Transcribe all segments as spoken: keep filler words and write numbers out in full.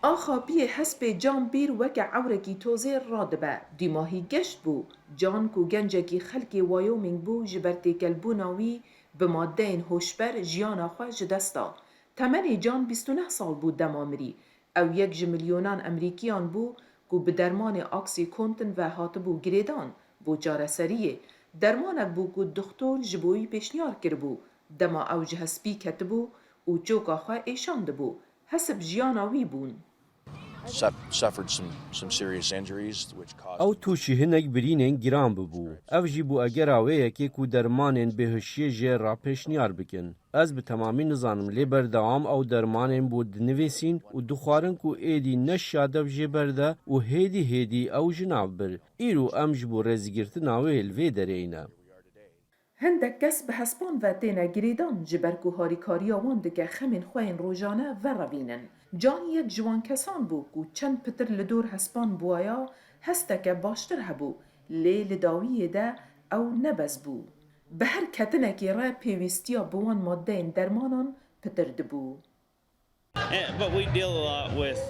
Axa piyê hespê Can Bîr weke ewrekî tozê radibe. Dîmahî geşt bû. Can ku gencekî xelkê Wyoming bû, ji ber têkelbûna wî bi madeyên hoşber jiyana xwe ji dest da. Temenê Can bîst û neh sal bû dema mirî. Ew yek ji milyonan Emerîkiyan bû ku bi dermanê oxycontin ve hatibû girêdan bo çareseriyê. Dermanek bû ku dixtor ji bo wî pêşniyar kiribû. Dema ew ji hespî ketibû û çoka xwe êşandibû, hesip jiyana wî bûn. Suff- suffered some, some serious injuries, which caused Ew tûşî hinek birînên giran bibû. Ev jî bû egera wê yekê ku dermanên bêhişiyê jê re pêşniyar bikin. Ez bi temamî nizanim, lê berdewam ew dermanên bo dinivîsîn û dixwarin ku êdî ne şadev jê berde û hêdî hêdî ew ji nav bir. Îro em ji bo rêzgirtina wê li vê derê ne. Hindek kes bi hespan ve têne girêdan, ji ber ku harîkariya wan dike xemên xwe yên rojane verevînin. Can yek ji wan kesan bû ku çend pitir li dor hespan bûaya, hesteke baştir hebû, lê li dawiyê de ew nebez bû. Bi her ketinekê re pêwîstiya bi wan maddeyên dermanan pitir dibû. Eh, but we deal a lot with,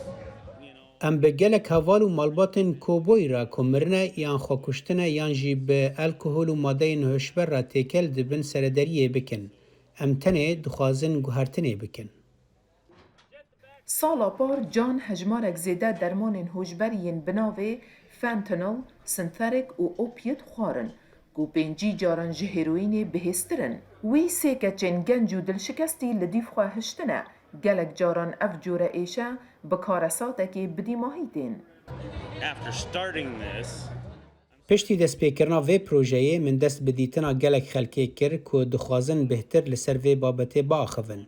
you know, Em bi gelek heval û malbatên kovboyî re ku mirine yan xwe kuştine yan jî bi alkohol û madeyên hoşber re têkel dibin serederiyê bikin. Em tenê dixwazin guhertinê bikin. Sala par Can hejmarek zêde dermanên hoşber yên bi navê fentanyl, synthetic û opiate xwarin, ku pêncî caran ji heroînê bihêztir in. Wî sê keçên genc û dilşikestî li dîv xwe hiştine. Gelek caran ev cure êşe bi karesatekê bi dîmahî tên. After starting this, Piştî destpêkirina vê projeyê, min dest bi dîtina gelek xelkê kir ku dixwazin bêhtir li ser vê babetê biaxivin.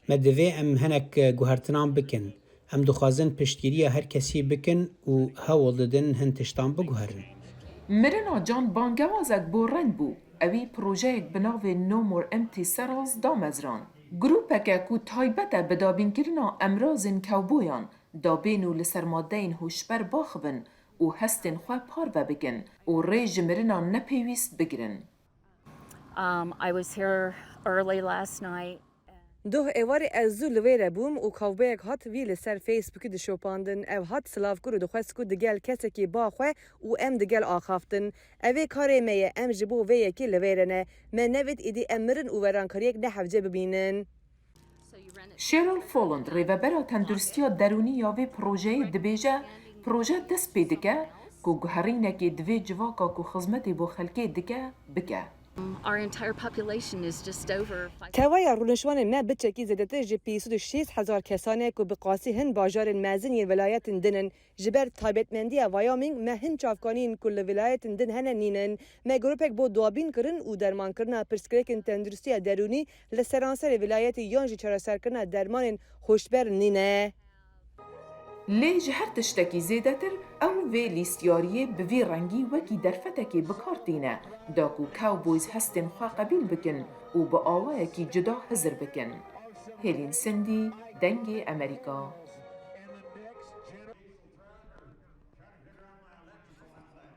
Me divê em hinek guhertinan bikin. Em dixwazin piştgiriya her kesî bikin û hewl didin hin tiştan biguherin. Mirina Can bangewazek bo reng bû. Ewî projeyek bi navê No More Empty Saddles damezrand. Grûpeke ku taybet e bi dabînkirina emrazên kewboyan, da bên û li ser madeyên hoşber baxivin û hestên xwe parve bikin û rê ji mirinan nepêwîst bigirin. Um, I was here early last night. Doh êvarê ez zû li vê re bûm û kawboyek hat vî li ser Facebookî dişopandin. Ev hat silavkir û dixwest ku digel kesekî ba xwe û em digel axaftin. Ev ê karê me ye, em ji bo vê yekê li vê re ne. Me nevêt êdî em mirin û werankariyek ne hevce bibînin. Cheryl Folland, rêvebera tenduristiya derûnî ya vê projeyê dibêje, proje dest pê dike ku guherînekê di vê civaka ku xizmetê bo xelkê dike, bike. Our entire population is just over five. Teveya rûniştvanên me biçekî zêdetir ji pênc sed û şêst hezar kesan e ku bi qasî hin bajarên mezin yên welayetin din in. Ji ber taybetmendiya Wyoming me hin çavkaniyên ku li welayetin din hene nînin. Me grûpek bo dabîn kirin û dermankirina pirsgirêkên tenduristiya derûnî li seranserê wêlayetê yan jî çareserkirina dermanên hoşber nîne. Lê ji her tiştekî zêdetir, ew vê lîstyariyê bi vî rengî wekî derfetekê bi kar tîne, da ku cowboys hestên xwe qebîl bikin û bi awayekî cuda hizir bikin. Hêlîn Sindî, Dengê Emerîka.